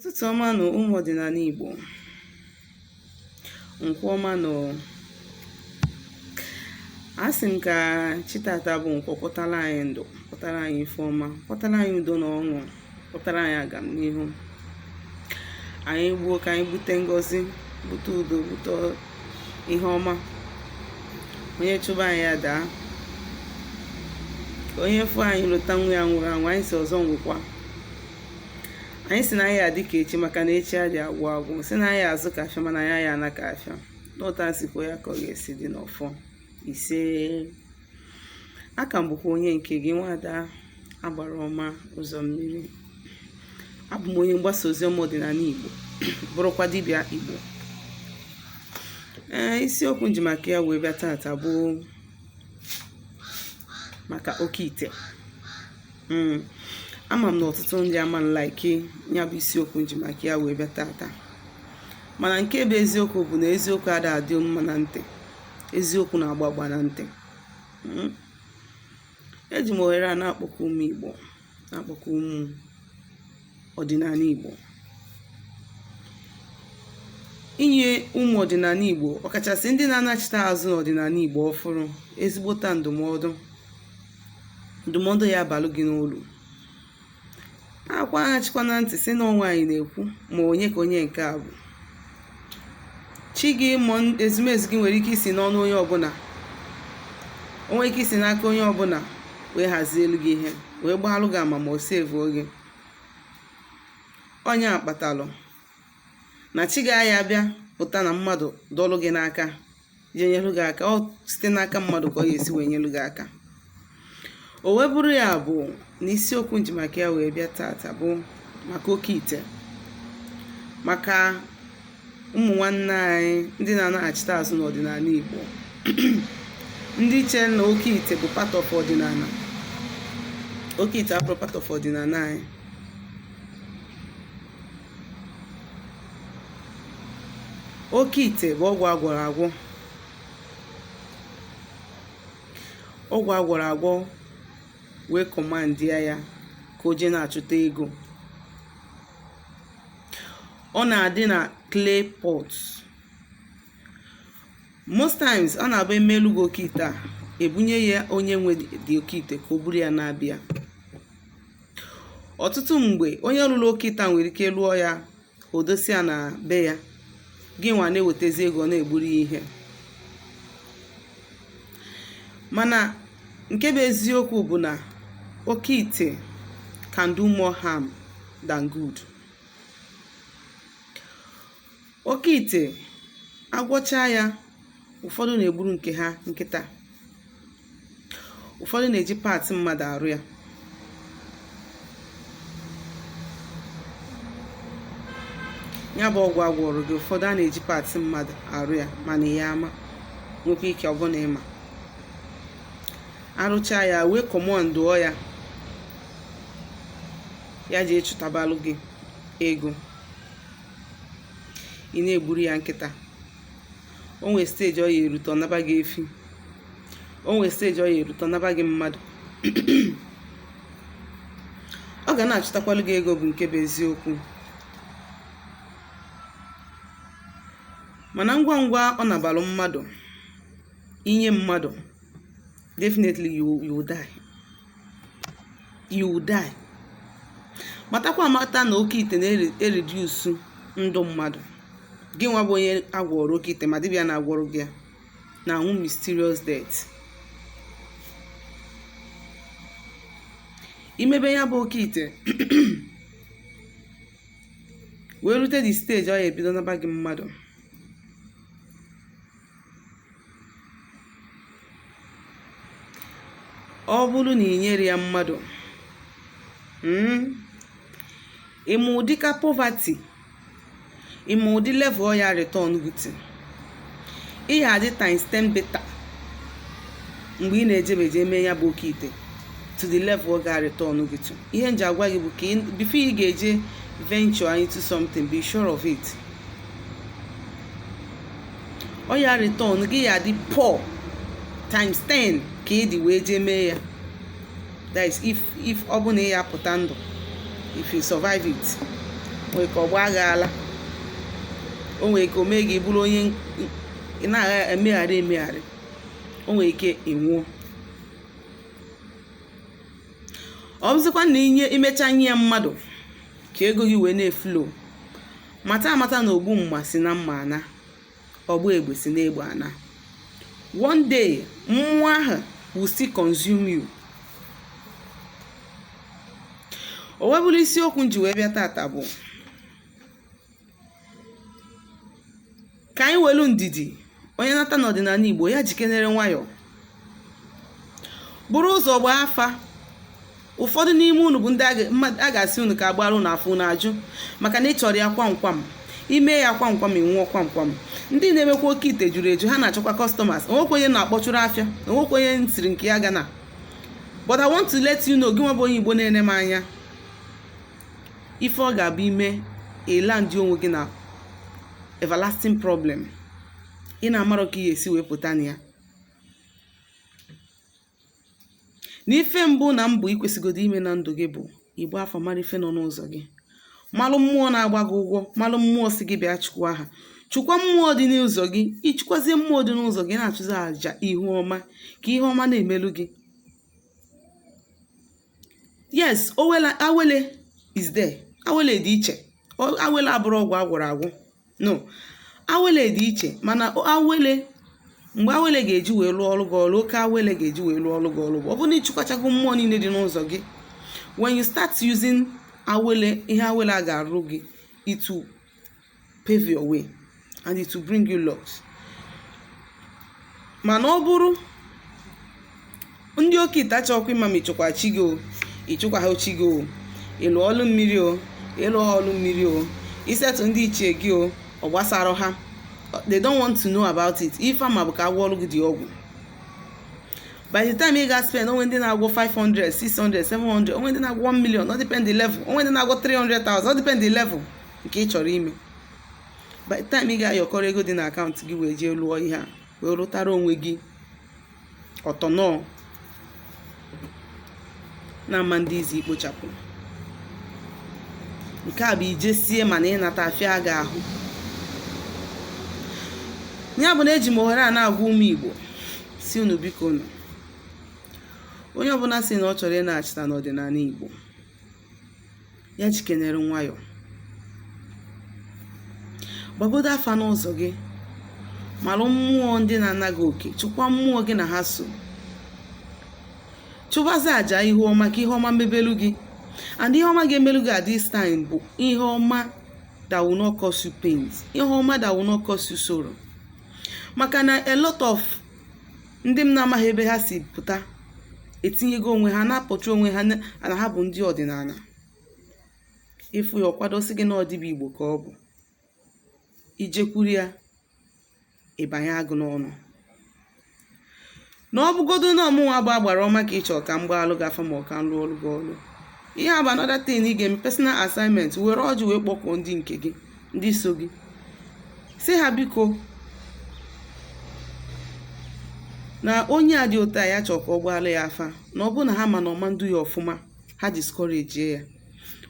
Ụtụtụ ọma nụ ụmụ ọdịnala Igbo. Nkwọ ọma nụ. Asị m ka chi tata bụ nkwọ kwọtara anyị ndụ, kwọtara anyị ife ọma, kwọtara anyị udo na ọṅụ, kwọtara anyị agamnihu. Anyị gbuo ka anyị gbute ngọzi, gbute udo, gbute ihe ọma. Onye chụba anyị ya daa. Onye fụ anyị lota nwa ya nwụrụ anwụ, anyị sị ọzọ nwụkwa. Anyị sị na anyị adị ka echi maka na echi adị agwụ agwụ, sị na anyị azụ ka afịa mana anyị ya ana ka afịa. N'otu a sikwa ya ka ọ ga-esi dị n'ọfọ. Ise. Aka m bụkwa onye nke gị, nwaada agbara ọma ụzọ mmiri. Abụ m onye mgbasa ozi ọma ọdịnala Igbo, bụrụkwa dibịa Igbo. Ee, isiokwu m ji maka ya wee bịa tata bụ maka oke ite. Ama m na ọtụtụ ndị ama like ya bụ isiokwu m ji maka ya wee bịa tata, mana nke bụ eziokwu bụ na eziokwu ada adị mma na ntị, eziokwu na-agba agba na ntị. Eji m ohere a na-akpọku ụmụ Igbo, na-akpọku ụmụ ọdịnala Igbo, inye ụmụ ọdịnala Igbo, ọkachasị ndị na-anachite azụ n'ọdịnala Igbo ọfụrụ, ezigbota ndụmọdụ. Ndụmọdụ ya abalụ gị n'olu. Akwa aghachikwa na ntị sị na nwaanyị na-ekwu ma onye ka onye nke a bụ chi gị ma ezumezu gị nwere ike isi n'ọnụ onye ọbụla, o nwere ike isi n'aka onye ọbụla wee hazielu gị ihe, wee gbaalụ gị ama ma o sevuo gị. Onye a kpatalụ na chi gị aya bịa pụta na mmadụ dọlụ gị n'aka je nyelu gị aka, ọ site n'aka mmadụ ka ọ ga-esi wee nyelu gị aka. O wee bụrụ ya bụ na isiokwu m ji maka ya wee bịa tata bụ maka oke ite, maka ụmụ nwanne anyị ndị na-anaghachite azụ n'ọdịnala Igbo, ndị che na oke ite bụ part of ọdịnala. Oke ite abụrọ part of ọdịnala anyị. Oke ite bụ ọgwụ agwọrọ agwọ, ọgwụ agwọrọ agwọ wee kọmandịa ya ka o jee na-achụta ego. Ọ na-adị na clay pot. Most times ọ na-abụ emelu gị oke ite a, ebunye ya onye nwe dị oke ite ka o buru ya na-abịa. Ọtụtụ mgbe onye lụrụ oke ite a nwere ike lụọ ya, o dosi ya na be ya, gị nwa na-ewetezi ego na-egburu ya ihe. Mana nke bụ eziokwu bụ na oke ite can do more harm than good. Oke ite agwọchaa ya, ụfọdụ na-egburu nke ha nkịta, ụfọdụ na-eji parts mmadụ arụ ya. Ya bụ ọgwụ agwọrọ gị, ụfọdụ a na-eji parts mmadụ arụ ya, mana ya ama nwekwa ike ọ bụna ịma arụcha ya wee kọmandụọ ya, ya ji echụtabalụ gị ego, ị na-egburu ya nkịta. O nwee stage ọ ya erute, ọ naba gị efi. O nwee stage ọ ya erute, ọ naba gị mmadụ. Ọ ga na-achụtakwalụ gị ego, bụ nke bụ eziokwu, mana ngwa ngwa ọ nabalụ mmadụ, inye mmadụ, definitely you will die, you will die. Matakwa amata na oke ite na-ereduce ndụ mmadụ. Gị nwa bụ onye agwọrọ oke ite, ma dibịa na-agwọrọ gị ya, na-anwụ mysterious death. Imebe ya bụ oke ite wee rute the stage ọ ya ebido naba gị mmadụ, ọ bụrụ na ị nyere ya mmadụ, ịma ụdịka poverty, ịma ụdị level ọ ya return gị to, ị ya adị times 10 better mgbe ị na-ejebeje eme ya bụ oke ite to the level ọ ga-return gị to. Ihe m ji agwa gị bụ ka before ị ga-eje venture into something, be sure of it. Ọ ya return gị, ya dị poor times 10 ka ị dị wee jee mee ya. That is if ọ bụ na ị ya pụta ndụ, if you survive it. Nwere ike ọ gbaa gị ala. O nwere ike o mee gị bụrụ onye ị na-agha emegharị emegharị. O nwere ike ị nwụọ. Ọ bụzikwa na inye imecha nye ya mmadụ ka ego gị wee na-eflow, mata amata na ogbu mma si na mma ana, ọgba egbe si na egbe ana. One day mmụọ ahụ will still consume you. O wee bụrụ isiokwu m ji wee bịa tata bụ ka anyị welu ndidi. Onye nata n'ọdịnala Igbo, ya jikenere nwayọọ, buru ụzọ gbaa afa. Ụfọdụ n'ime unu bụ ndị a ga-asị unu ka agbara unu afa, unu ajụ, maka na ị chọrọ ya kwam kwam. Ime ya kwam kwam, ị nwụọ kwam kwam. Ndị na-emekwa oke ite juru eju, ha na-achọkwa customers. Onwekwa onye na-akpọchụrụ afịa, onwekwa onye ntiri nke ya gana. But I want to let you know, gị nwa bụ onye Igbo na-ene m anya, ife ọ ga-abụ ime ịla ndị onwe gị na everlasting problem ị na-amarọ ka ị ga-esi wee pụta na ya. Na ife mbụ na mbụ ị kwesịgodo ime na ndụ gị bụ ịgba afa, mara ife nọ n'ụzọ gị, malụ mmụọ na-agba gị ụgwọ, malụ mmụọ si gị bịa chukwu aha, chụkwa mmụọ dị n'ụzọ gị. Ịchụkwazie mmụọ dị n'ụzọ gị, na-achụzi àjà ihu ọma ka ihe ọma na-emelu gị. Yes, awele is there. Awele dị iche. Awele abụrụ ọgwụ agwọrọ agwụ, no. Awele dị iche, mana awele, mgbe awele ga-eji wee lụọ ọrụ gị ọrụ, oke awele ga-eji wee lụọ ọrụ gị ọrụ bụ ọ bụrụ na ịchụkwachago mmụọ niile dị n'ụzọ gị. When you start using awele, ihe awele a ga-arụ gị, it will pave your way and it will bring you luck. Mana ọ bụrụ ndị oke ite achọkwa ịma ma ịchụkwa chi gị o, ịchụkwa ha chi gị o, ịlụ ọlụ mmiri o, ịlụ ọlụ mmiri o, isetụ ndị ichie gị o, ọ gbasara ha. They don't want to know about it. Ife ama bụ ka agwọ ọrụ gị dị ọgwụ. By the time ị ga spend, onwe ndị na-agwọ 500, 600, 700, onwe ndị na-agwọ 1 million, ọ depend the level. Onwe ndị na-agwọ 300,000, ọ depend the level nke ị chọrọ ime. By the time ị ga-ayọkọrọ ego dị na akaụntụ gị wee jee lụọ ihe a, wee rụtara onwe gị ọtọnọ na-ama ndị izi ikpochapụ nke a bụ ijesie, mana ịnata afịa gị ahụ. Ya bụ na eji m ohere a na-agwa ụmụ Igbo si unu, biko unu, onye ọbụla si na ọ chọrọ ịnaghachita n'ọdịnala Igbo, ya jikenere nwayọ, gbagodo afa n'ụzọ gị, malụ mmụọ ndị na-ana gị oke, chụkwa mmụọ gị na ha so, chụbazi àjà ihu ọma ka ihe ọma mebelu gị. And ihe ọma ga-emelu gị at this time bụ ihe ọma that will not cause you pains, ihe ọma that will not cause you sorrow. Maka na a lot of ndị m na-amaghị ebe ha si pụta etinyego onwe ha, na-apọchi onwe ha na ha bụ ndị ọdịnala. Ịfụ ya, ọkwadosi gị na ọdịbịa Igbo ka ọ bụ ijekwuru ya, ịbanye agụ n'ọnụ. Na ọ bụgodo na ọmụnwa bụ agbara ọma ka ị chọrọ ka m gbaalụ gị afa ma ọ ka m lụọ ọrụ gị ọrụ, ihe a bụ another thing ị ga-eme, personal assignment. Were ọjị wee kpọkuo ndị nke gị, ndị so gị, si ha biko, na onye a dị otu a, ya chọrọ ka ọ gbaala ya afa. Na ọ bụrụ na ha ma na ọma ndu ya ọfụma, ha discourage ya.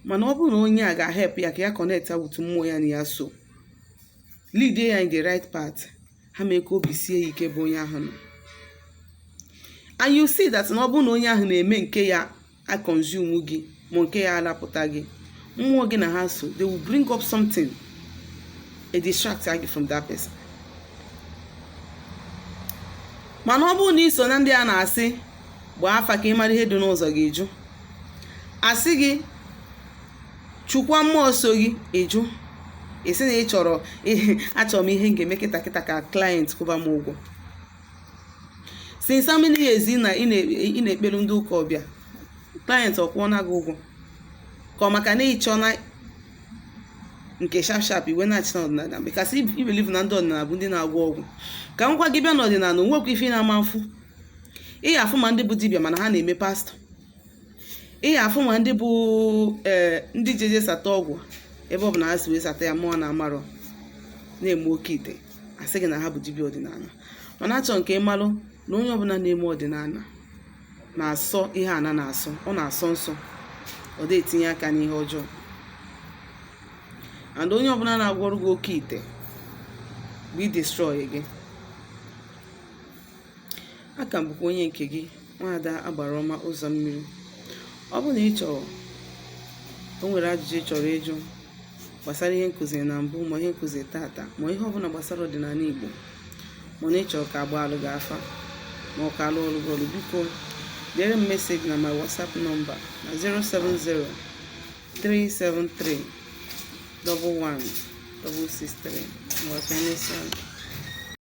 Mana ọ bụrụ na onye a ga-help ya ka ya connect with mmụọ ya na ya so lead ya in the right path, ha mee ka obi sie ya ike bụ onye ahụ nọ. And you see that na ọ bụrụ na onye ahụ na-eme nke ya a consume gị, ma nke ya alapụta gị, mmụọ gị na ha so, they will bring up something a distract gị from that person. Mana ọ bụrụ na ị so na ndị a na-asị gbaa afa ka ị mara ihe dị n'ụzọ gị, ịjụ, asị gị chukwa mmụọ so gị, ịjụ, ị sị na ị chọrọ, achọrọ m ihe m ga-eme kịta kịta ka client kwụba m ụgwọ. Since how many years ị na-ekpelu ndị ụka ọbịa, client ọ kwụọna gị ụgwọ? Ka ọ maka na ịchọ na nke sharp sharp iwe na-achị n'ọdịnala, because i believe na ndị ọdịnala bụ ndị na-agwọ ọgwụ. Ka m gwa gị, bịa n'ọdịnala, onwekwa ife ị na-ama mfụ. Ị ga-afụ ma ndị bụ dibịa mana ha na-eme pastọ. Ị ga-afụ ma ndị bụ ee ndị jeje sata ọgwụ, ebe ọ bụ na ha si wee sata ya, mmụọ na amarọ na-eme oke ite, asị gị na ha bụ dibịa ọdịnala. Mana achọ nke ịmalụ na onye ọbụla na-eme ọdịnala na-asọ ihe ana na-asọ, ọ na-asọ nsọ, ọ dị etinye aka n'ihe ọjọọ. And onye ọbụla na-agwọrụ gị oke ite bụ idestroy gị. Aka m bụkwa onye nke gị, Nwaada Agbara Ọma Ụzọ Mmiri. Ọ bụrụ na ị chọrọ, o nwere ajụjụ ị chọrọ ịjụ gbasara ihe nkụziri na mbụ, ma ihe nkụziri tata, ma ihe ọbụla gbasara ọdịnala Igbo, mana ị chọrọ ka agba alụ gị afa, ma ọ ka alụ ọrụ gị ọrụ, biko dere m message na my WhatsApp number na 070 373 11 663. Ngwa, ka emesịa.